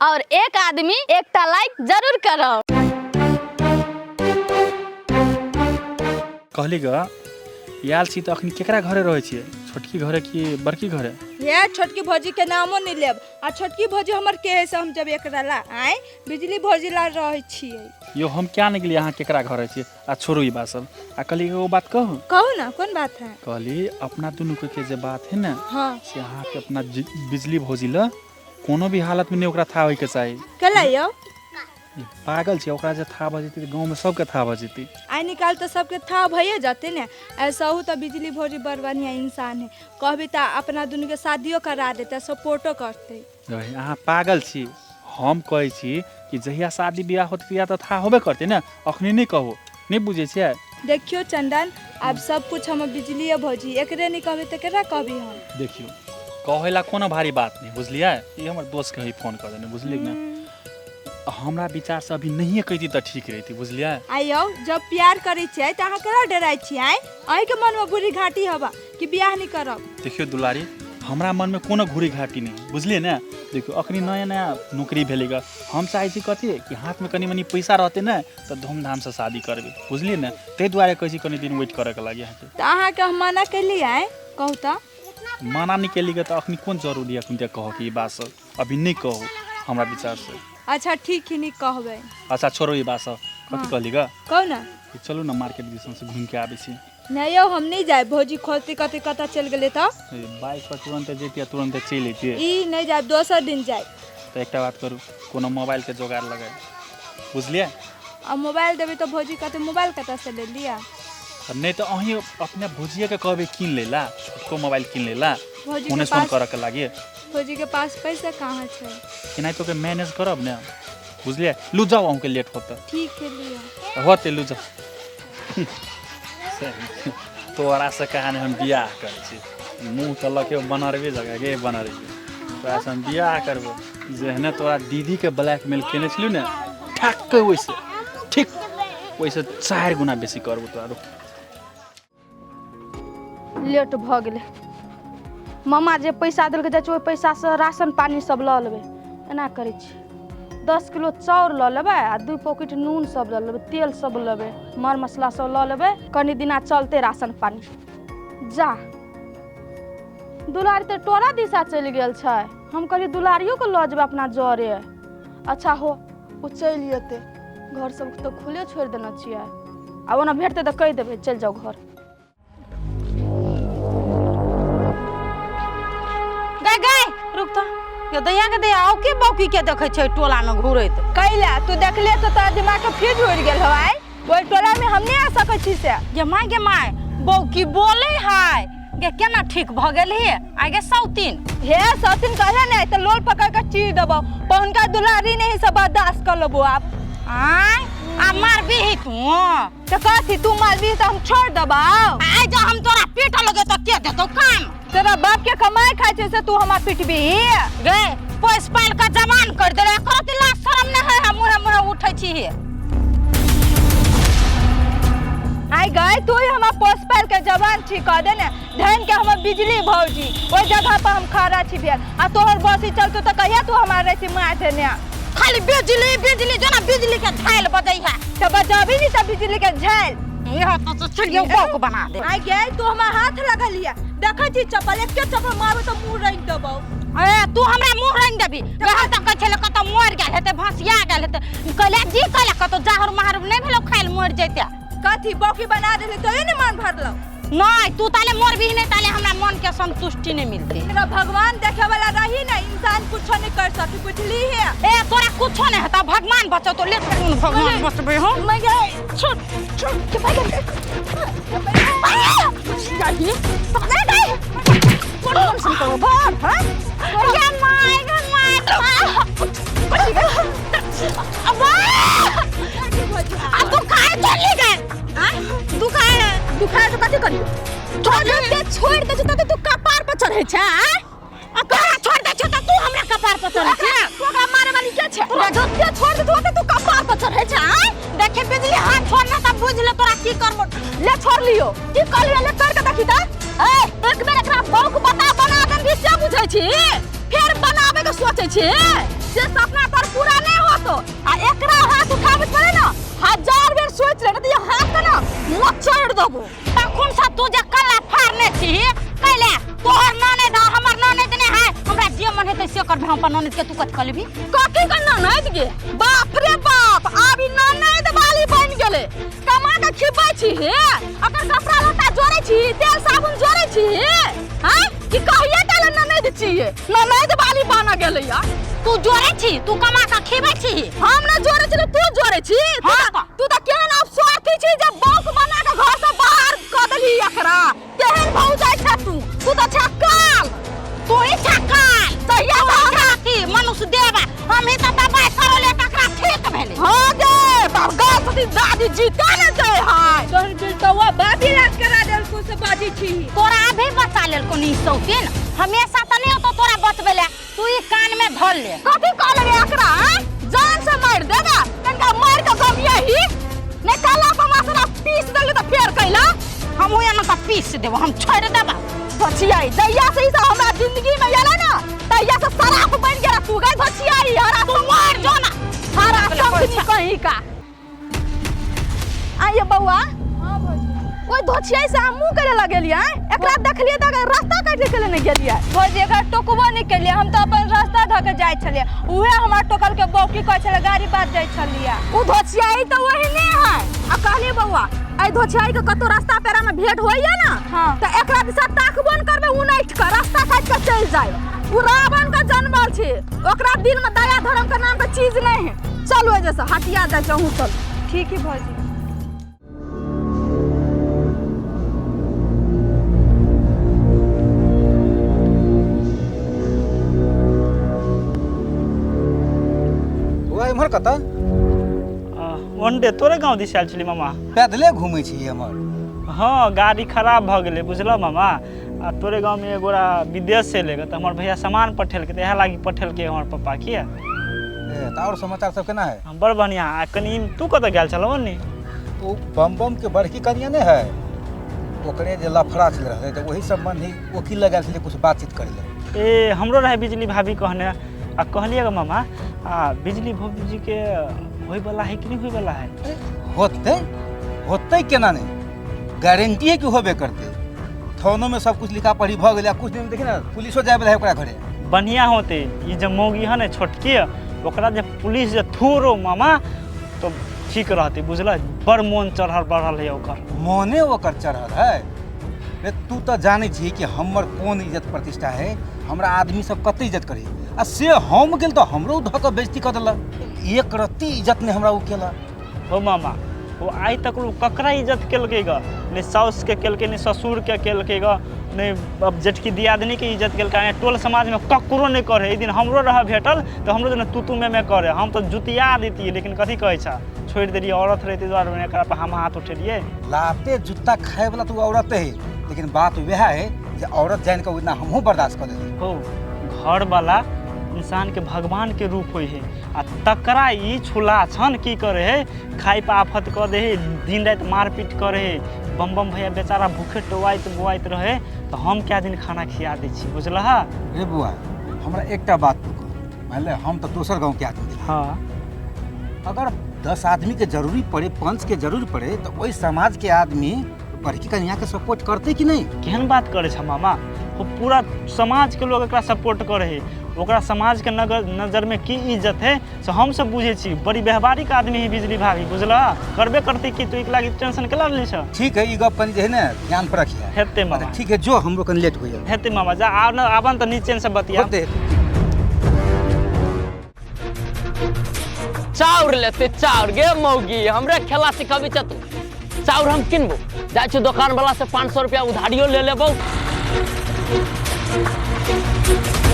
और एक आदमी एकटा लाइक जरूर करब। कहली ग, आयल छी तऽ अखनी केकरा घरे रहै छियै? छोटकी घरे कि बड़की घरे? हे, छोटकी भौजी के नामो नहीं लेब। आ छोटकी भौजी हमर के है से हम जब एकरा ला आय बिजली भौजी ला रहै छियै। यो हम क्या नहीं गेलियै अहाँ केकरा घरे छियै। आ छोड़ू ई बात सब। आ कहली एगो बात कहू। कहू ना, कोन बात है? कहली अपना दुनू के जे बात है ना, हाँ, से अहाँके अपना बिजली भौजी ला कोनो भी हालत में नहीं ओकरा था होइके चाही। केला यौ? ई पागल छै, ओकरा जे था भऽ जेतै तऽ गाँवमे सबके था भऽ जेतै। आइ निकाल तऽ सबके था भइए जेतै ने। ऐसा हो तऽ बिजली भौजी बड़ बढ़िया इंसान है, कहबी तऽ अपना दुनू के शादियो करा देतै, सपोर्टो करतै। अरे, अहाँ पागल छी। हम कहै छी कि जहिया शादी बियाह होतै तहिया तऽ था होबे करतै ने, अखनी नहि कहू। नहि बुझै छियै? देखियौ चंदन, आब सब कुछ हमर बिजलिए भौजी, एकरे नहि कहबै तऽ केकरा कहबी हम? देखियौ, कहै ला कोनो भारी बात नहि, बुझलियै? ई हमर दोस्त के ही फोन कऽ देने, बुझलियै ने? हमरा विचार से अभी नहिए कहिती तऽ ठीक रहिती, बुझलियै? आइ यौ, जब प्यार करै छियै तऽ अहाँ केना डराइ छियै? आइ अहीँके मनमे बुरी घाटी हवा कि बियाह नहि करब? देखियौ दुलारी, हमरा मनमे कोनो घुरी घाटी नहि, बुझलियै ने? देखियौ, अखनी नया नया नौकरी भेलै ग, हम चाहै छी कथी कि हाथमे कनि मनि पैसा रहतै ने तऽ धूमधामसँ शादी करबै, बुझलियै ने? ताहि दुआरे कहै छी कनि दिन वेट करैके लागि अहाँके। तऽ अहाँके हम मना केलियै? कहू तऽ। मना नहि केली तऽ अखनी कोन जरूरी अखनी तऽ कहऽके? ई बात सब अभी नहि कहू हमरा विचारसँ। अच्छा ठीक है, नहि कहबै। अच्छा छोड़ू ई बात सब। कथी कहली ग? कहू ने। कि चलू ने मार्केट दिसन से घूमि के आबै छी। नहि यौ, हम नहि जायब। भौजी खोजती कथी कतऽ चलि गेलै तऽ। ए, बाइक पर तुरन्ते जैतियै आ तुरन्ते चलि अयतियै। ई नहि जायब, दोसर दिन जायब। तऽ एकटा बात करू, कोनो मोबाइलके जोगाड़ लगाय, बुझलियै? आ मोबाइल देबै तऽ भौजी कहतै मोबाइल कतऽसँ लेलियै। आ नहि तऽ अहीं अपने भौजिएके कहबै कीन लै ला, छोटको मोबाइल कीन लै ला। भौजीके फोने सोन पास करऽके लागि। भौजीके पास पैसा कहाँ छै? केनाहितो के मैनेज करब ने, बुझलियै? लू जाउ, अहूँके लेट होत। ठीक है, लिअ। होतै, लू जाउ। सही तोरा से कहानी हम बियाह करै छी। मुँह तऽ लके बनरबे जगह गे बनरबे, तोरा से हम बियाह करबो। जेहने तोरा दीदीके ब्लैकमेल केने छलियौ ने, ठेक ओइसे ठीक ओइसे 4 गुना बेसी करबो तोरा। रुक, लेट भऽ गेलै। मामा जे पैसा देलकै, जाइ छी ओहि पैसासँ राशन पानी सब लऽ लेबै। एना करै छी, 10 किलो चाउर लऽ लेबै आ 2 पॉकेट नून सब लऽ लेबै, तेल सब लेबै, मर मसला सब लऽ लेबै, कनि दिना चलतै राशन पानी। जा, दुलारी तऽ टोला दिशा चलि गेल छै। हम कहलियै दुलारियोके लऽ जेबै अपना जरे। अच्छा हो, ओ चलि जेतै। घर सब तऽ खुले छोड़ि देने छियै, आ ओना भेटतै तऽ कहि देबै चलि जाउ घर। गै गै, रुक तऽ। यो दैया के दैया, औ के बौकी के देखै छै टोला में घुरैत? कैला तू देखले तऽ तोरा दिमाग के फ्यूज उड़ि गेल हो? आइ ओहि टोला में हम नहि आ सकै छी से। गे माय, गे माय, बौकी बोले है गे, केना ठीक भऽ गेलही आइ गे सौतीन? हे सौतीन कहले ने तऽ लोल पकड़ के चीर देबौ। पहुनका दुलारी नहीं से बर्दाश्त कर लेबो आब। आय आ मारबीही तू? तऽ कथी, तू मारबी तऽ हम छोड़ देबौ? आइ जब हम तोरा पीट लगे तऽ के देतौ काम? तोरा बाप के कमाई खाइ छै से तू हमरा पिटबी? गे, पोसि पालि कऽ जवान कर देले, एकरो लाज शरम नहि है, हम मुँहे मुँहे उठै छी। आइ गए, तू ही हमरा पोस पाल के जवान छी कह दे ने। धन के हमर बिजली भौजी ओहि जगह पर हम खड़ा छी भेल, आ तोहर बसी चलतो तऽ कहिया तू हमरा रही मार देने। खाली बिजली बिजली, जेना बिजली के झाइल बजै है। तऽ बजाबी नहीं तऽ बिजली के झाइल। यह तो चलिए बौक बना दे। आइ गए, तू हमरा हाथ लगलिया, देखै छी चप्पल, एके चप्पल मारबो तऽ मुँह रंग देबौ। ए, तू हमरा मुँह रंग देबी? हम तऽ कहै छलै कतौ मरि गेल हेतै, भसिया गेल हेतै। कहले जी कहले कतौ जाहर माहर नहि भेलौ खाइल मरि जैते। कथी बौकी बना देली तो ने मन भरलौ? नहीं, तू ताले मरबी नहीं ताले हमरा मन के संतुष्टि नहीं मिलती। तेरा भगवान देखे वाला रही ना, इंसान कुछो नहीं कर सकी, बुझली है? ए, तोरा कुछो नहीं होता, भगवान बचो तो ले। भगवान बचबे हो। मैं गए, छोड़ छोड़ के भाग गए। कोन कोन सुन करो भर? हां गे my, गे my, अब आ तू काहे चली गए? हां, दुखाए दुखाए तो कथी करियो? छोड़ दे, छोड़ दे त तू कपार पर चढ़ै छै। आय आ तोरा छोड़ दे छौ त तू हमरा कपार पर चढ़ै छै? तू ओकरा मारे वाली के छै? तोरा जते छोड़ दे तू कपार पर चढ़ै छै। आय देखे बिजली, हाथ छोड़ना त बुझ ले तोरा की करबो। ले छोड़ लियो, की कहलियो? ले कर के देखी त। ए, एक बेर एकरा बौक बता बना देबी से बुझै छी, फेर बनाबे के सोचै छी। से सपना तोर पूरा नहीं होतो। आ एकरा हाथ उठाबे पड़े ना, हजार बेर सोच ले, नहीं तो हाथ के ना मोचड़ देबो। तखन से तू जे कल्ला फाड़ने छी कैले तोहर ननद है हमर ननद नहीं है, हमरा जे मन हेतै से करबे। हम अपन ननद के तू कथि कहलबी? कथी के ननद गे? बाप रे बाप, आब ई ननद वाली बन गेलै। कमा के खिबै छी हे, अकर कपड़ा लत्ता जोड़ै छी, तेल साबुन जोड़ै छी हे, हैं कि कहिए काल ननद छियै, ननद वाली बन गेलै या। तू जोड़ै छी, तू कमा के खिबै छी। हम न जोड़ै छी, तू जोड़ै छी। हाँ। तू त केहन अब स्वार्थी छी जे बौक बना के घर से बाहर क देलही एकरा। केहन भौजाइ छै तू, तू त छै काल। तू ही छा काल। तहिया तू से हमरा अथी मनुष्य देवा, हम ही त दबाई सरोले तकरा ठीक भेलै। हाँ गे बाप गे, दादी जीता ने दे है। तोहर बिलटौआ बाबी राज करा देलको से बाजी छी। तोरा अभी बचा लेलको नी सौतीन, हमेशा त नहीं होतो तोरा बचबे ले। तू ई कान में धर ले। कथी कह लगे एकरा? जान से मार देगा तनका, मार के गम यही नहीं काला पर मसाला पीस देलके त फेर कैला हम ओया न त पीस देबो, हम छोड़ देबा। धोछियाई जहिया से ई सब हमरा जिंदगी में एलै ना तहिया से शराब बन गेला तू गई धोछियाई। हरा तू मर जो ना, हरा समझनी कहीं का। आइए बउआ। हां भौजी। ओइ धोछियाई से हम मुंह करे लगेलियै, एकरा देखलियै त रास्ता काटि के लेने गेलियै। भौजी एकरा टोकबो नहीं केलियै, हम तो अपन रास्ता धऽ के जाइ छलियै, उहे हमरा टोकल के बौकी कहै छलै, गाड़ी बात जाइ छलियै। उ धोछियाई त वही नहीं है। आ कहलियै बउआ, एहि धोछियाई के कतौ रास्ता पेरा में भेंट होइए ना, हाँ। त एकरा दिशा ताकबो न करबै, उनैठ के रास्ता काटि के चलि जाय। उ रावण के जनमल छै, ओकरा दिल में दया धर्म के नाम के चीज नहीं है। चलू एहि से हटिया जाइ छै, अहूँ चलू। ठीक है भौजी। बौआ एम्हर कतऽ? ओन्डे तोरे गाँव दिस आयल छली मामा। पैदले घूमै छी एम्हर? हाँ, गाड़ी खराब भऽ गेलै बुझलऽ मामा। आ तोरे गाँवमे एगोरा विदेश से एलै तऽ हमर भैया सामान पठेलकै, तऽ इएह लागी पठेलकै हमर पप्पा। किया ए तऽ आओर समाचार सब केना है? हम बड़ बढ़िआँ। आ कनि तू कतऽ गेल छलौ ओन्नी? ओ बम बम के बड़की कनिया नहि है, ओकरे जे लफड़ा चलि रहलै तऽ ओही सम्बन्धी वकील लग गेल छलियै कुछ बातचीत करै लए। ए हमरो रहै बिजली भाभी कहने। आ कहलियै गे मामा, आ बिजली भौजीके होइवला है कि नहि होइवला है? होतै, होतै केना नहि, गारंटी है कि होबे करतै। थानो में सब कुछ लिखा पढ़ी भऽ गेलै, आ कुछ दिन देखी ने पुलिसो जाय वला है ओकरा घरे। बढ़िया होते ई जे मौगी है ने छोटकी, ओकरा जे पुलिस जे थोड़ो मामा तो ठीक रहते बुझल। बड़ मोन चढ़ल बढ़ल है ओकर। मोने ओकर चढ़ल है रे। तू तऽ जानै छी कि हमर कोन इज्जत प्रतिष्ठा है, हमरा आदमी सब कते इज्जत करे, आ से हम गेल तऽ हमरो धऽ कऽ बेइज्जती कऽ देलक। एक रत्ती इज्जत नहि हमरा ओ केलक। हो मामा, वो आइ तक ओ ककरा इज्जत केलकै ग? नहि साउसके केलकै, नहि ससुरके केलकै ग, नहि अब जेठकी दियादनीके इज्जत केलकै, नहि टोल समाजमे ककरो नहि करे। एक दिन हमरो रह भेटल तऽ हमरो जेना तू तू मे करे, हम तऽ जुतिया दैतियै, लेकिन कथी कहै छ, छोड़ि देलियै। औरत रहै ताहि दुआरे एकरा पर हम हाथ उठेलियै। लाते जुत्ता खाए वाला तो औरत है, लेकिन बात वह है जे औरत जान के उतना हमहूँ बर्दाश्त कर लेली। हो घर वाला इंसान के भगवान के रूप होइ है, आ तकरा ई छुला छन की करे है, खाइ पर आफत कऽ दे है, दिन राति मारपीट करे है। बम बम भैया बेचारा भूखे टोआइत बोआइत रहे तऽ हम कए दिन खाना खिया दै छी बुझलह। रे बुआ, हमरा एकटा बात तू कह, मान ले हम तऽ दोसर गाँव के आदमी। हाँ। अगर 10 आदमी के जरूरी पड़े, पंच के जरूरी पड़े, तो वही समाज के आदमी बड़की कन्या के सपोर्ट करते कि नहीं? केहन बात करे छ मामा, वो पूरा समाज के लोग एकरा सपोर्ट करे है। ओकरा समाज के नजर में की इज्जत है से हम सब बुझे छी। बड़ी व्यवहारिक आदमी है बिजली भाभी बुझलह, करबे करते की तू एक लागी टेंशन केला लै छ? ठीक है, ई गप कनी जे है ने ध्यान पर रखिए। हेतै मामा। ठीक है, जो हमरो कनी लेट हो जाए। हेतै मामा, जा आब न आबन तऽ नीचे से बतिया। होते। चाउर लेते चाउर गे मौगी, हमरे खेला सिखबी छ तू। चाउर हम किनबो, जाइ छी दोकान वाला से 500 रुपया उधारियो ले लेबो,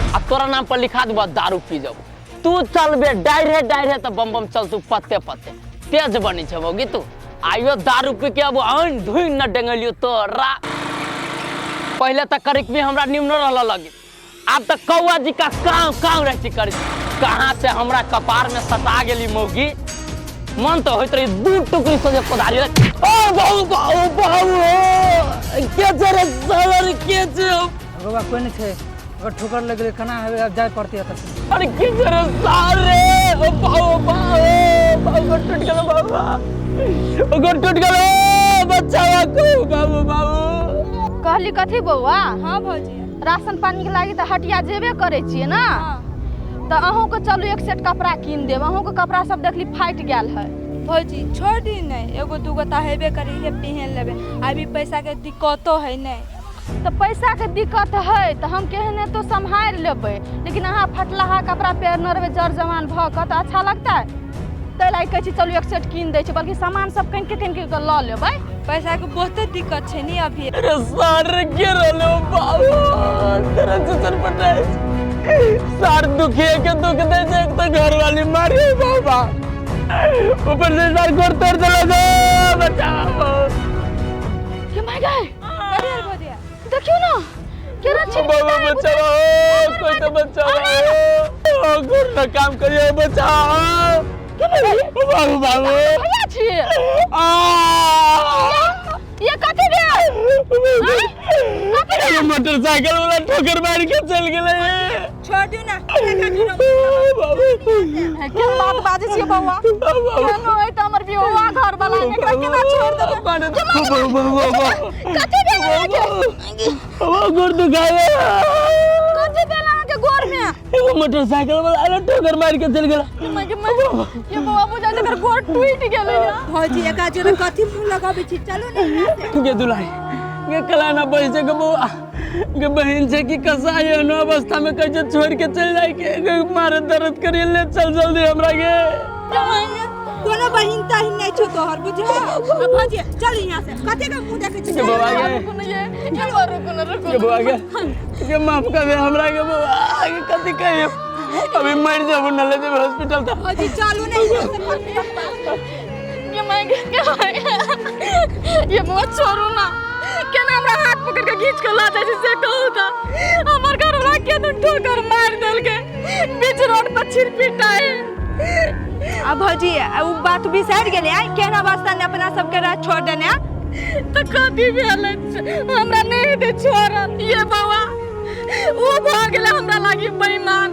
आ तोरा नाम पर लिखा देबो, दारू पी जाबो। तू चलबे डायरे डायरे तऽ बम बम चल तू पत्ते पत्ते तेज बनी छ मौगी तू। आइयो दारू पी के अब आइन धुइन न डेंगलियो तोरा। पहले तऽ करिक भी हमरा निम्न रहल लगी, आब तऽ कौआ जी का काव काव रहै छी करिक। कहाँ से हमरा कपार में सता गेली मौगी, मन तो होइत रही दू टुकड़ी सोझे कोदारी। ओ बहु बहु बहु के छै रे साला के छै? बाबा कोई नहीं छै। अगर ठोकर लागि गेलै केना हेबै, आब जाय पड़तै एतऽ। अरे की करे सारे, ओ बाबू बाबू बाबू टूट गेलो, बाबा ओकर टूट गेलो, बच्चा को बाबू बाबू। कहली कथी बौआ? हाँ भौजी। राशन पानी के लागी तऽ हटिया जेबे करै छियै ने, तऽ अहूँके चलू एक सेट कपड़ा कीन देब। अहूँके कपड़ा सब देखली फाटि गेल है। भौजी छोड़ दी नहीं, एगो दूगो तऽ हेबे करी, इहे पहन लेबै। अभी पैसा के दिक्कतो है नहीं। तऽ पैसा के दिक्कत है तऽ हम केहने तो सम्हारि लेबै, लेकिन अहाँ फटलाहा कपड़ा पहिरने रहबै जर जवान भऽ कऽ तऽ अच्छा लगतै? ताहि लागि कहै छी चलू एक सेट कीन दै छी, बल्कि सामान सब कनि कनि कऽ लऽ लेबै। पैसा के बहुते दिक्कत छै नी अभी। अरे सारे के रहलो बाबू, तेरा चचर पटाए सार दुखिए के दुख दे छै। एक तो घर वाली मारी बाबा, ऊपर से सार गोर तोड़ देलो दो, बचाओ। के my गए, देखियो ना केना छिन। बाबा बचाओ, कोई तो बचाओ, गोर ना काम करियो, बचाओ बाबू बाबू। भैया छियै ये? कथी भेल? मोटरसाइकिल वाला ठोकर मार के चल गेलै। छोड़ दियौ ना। केहन बात बाजै छियै बौआ? केहनो है तऽ हमर बियोवा घर वाला, एकरा केना छोड़ देबै? कथी भेल अहाँके? गोर दुखावे। कथी भेल अहाँके गोर में? एगो मोटरसाइकिल वाला आयल, ठोकर मार के चल गेला। ये बौआ, बुझा एकर गोर टूटि गेलै। भौजी एकरा जोरे कथी मुँह लगाबै छी, चलू ने यहाँ से। गे दुलाही गे, कलाना पैसे के बौआ गे, बहन छै कि कसाई एहनो अवस्था में कहै छै छोड़ के चल जाय के गे, मारे दर्द करिए, ले चल जल्दी हमरा गे। कोनो बहिन तहिन नहीं छौ तोहर, बुझल? भौजी चल यहाँ से, कते के मुँह देखै छी। गे बौआ गे, रुकू ना, रुकू। गे बौआ गे, गे माफ कर दे हमरा गे बौआ गे, कथी कहियो, अभी मर जाबू न ले जेबै हॉस्पिटल तऽ। भौजी चलू ने यहाँ से। ये मैं ये बौआ, छोड़ू ना। केना हमरा हाथ पकड़ के घींच के ला जाइ छै से कहू तऽ? हमर घरवाला के तो ठोकर मारि देलकै, बीच रोड पर छिरपिटाइ। आ भौजी उ बात बिसरि गेलै? आइ केहन अवस्था ने अपना सबके रह छोड़ देने। तऽ कथी भेल? हमरा नहि हेतै छोड़ल। ये बौआ, ओ भऽ गेलै हमरा लागी बेईमान,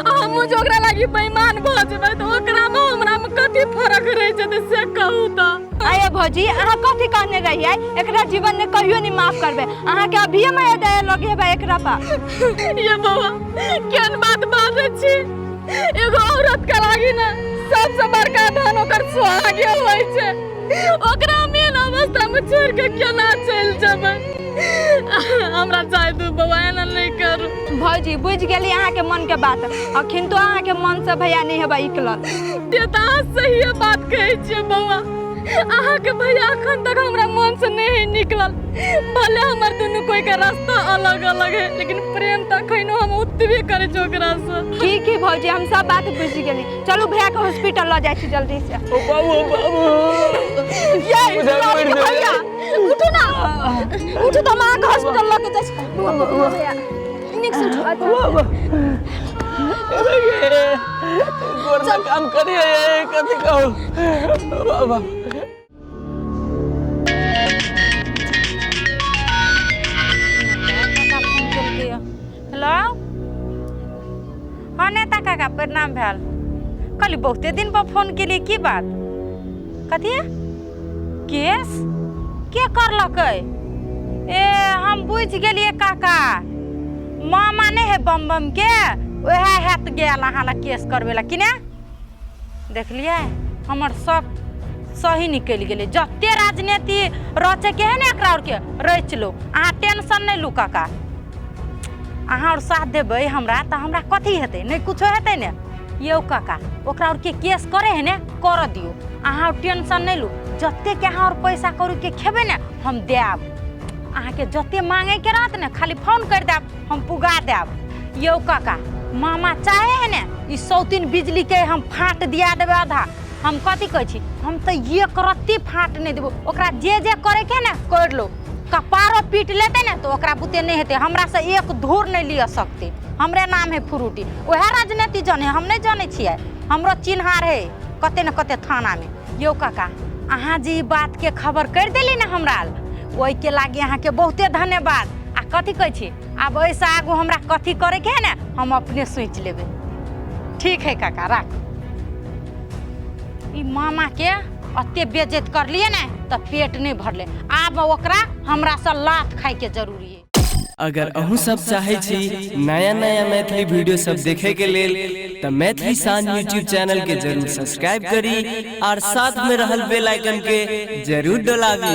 हमहूँ जे ओकरा लागी बेईमान भऽ जेबै तऽ ओकरामे हमरामे कथी फरक रहि जेतै से कहू तऽ? आये भौजी, अहाँ कथी कहने रहियै? एकरा जीवन में कहियो नहीं माफ करबै अहाँके। अभिये माया दया लगे हेबै एकरा पर। ये बौआ, केहन बात बाजै छी? एगो औरत के लागी ने सबसे बड़का धन ओकर सुहागे होइ छै। ओकरा मेन अवस्था में छोड़ के केना चलि जेबै? हमरा जाय दू बौआ, एना नहि करू। भौजी बुझि गेली अहाँके मन के बात। अखन तो अहाँके मन से भैया नहीं हेबै इकलल। ते तऽ अहाँ सहिए बात कहै छियै बौआ। अहाँके भैया अखन तक हमरा मन से नहीं निकलल। भले हमर दुनू कोई के रास्ता अलग अलग है, लेकिन प्रेम तऽ अखनो हम ओतबे करै छी ओकरा से। ठीक है भौजी, हम सब बात बुझि गेली। चलू, भैया के हॉस्पिटल लऽ जाइ छी जल्दी से। ओ बाबू बाबू। ये बुझा मरि जेबै। भैया उठू ना, उठू तऽ हम अहाँके हॉस्पिटल लऽ के जाइ छी। भैया नीक से उठू। बाबा गोर ना काम करिए, कथी कहू बाबा। काका फोन केलकै। हेलो, हाँ नेता काका, प्रणाम भेल। कहली बहुते दिन पर फोन केलिए, की बात? कथी केस के करलकै? ए हम बुझि गेलिए काका, मामा नहि है बम बम के, वएह हैत गेल अहाँ लग केस करबै ला कि ने? देखलिए हमर सब सही निकलि गेलै। जते राजनीति रचैके है ने एकरा आरके रचि लो, अहाँ टेंशन नहि लू काका। अहाँ आओर साथ देबै हमरा तऽ हमरा कथी हेतै? नहि कुछो हेतै ने। यौ काका, ओकरा आरके केस करे है ने, करऽ दियौ। अहाँ आओर टेंशन नहि लू। जतेक अहाँ आओर पैसा कौड़ीके खेबै ने हम देब अहाँके। जते मांगैके रहत ने खाली फोन करि देब, हम पुगा देब। यौ काका, मामा चाहे है ने ई सौतीन बिजली के हम फाँट दिया देबै आधा। हम कथी कहै छी, हम तऽ एक रत्ती फाँट नहि देबो ओकरा। जे जे करैके है ने कर लो, कपारो पीट लेतै ने तऽ ओकरा बुते नहि हेतै। हमरा से एक धूर नहि लिअ सकतै। हमरे नाम है फ्रूटी। वएह राजनीति जाने, हम नहि जानै छियै। हमरो चिन्हार है कते ने कते थानामे। यौ काका, अहाँ जे ई बातके खबर करि देली ने हमरा, ओहिके लागी अहाँके बहुते धन्यवाद। आ कथी कहै छी, आब एहिसँ आगू हमरा कथी करैके है ने हम अपने सोचि लेबै। ठीक है काका, राख। ई मामा के अते बेज्जत करलिए ने तऽ पेट नहीं भरले, आब ओकरा हमरा से लात खाए के जरूरी है। अगर अहूँ सब चाहे छी नया नया मैथिली वीडियो सब देखे के लेल त मैथिली शान यूट्यूब चैनल के जरूर सब्सक्राइब करी और साथ में रहल बेल आइकन के जरूर डोलाबी।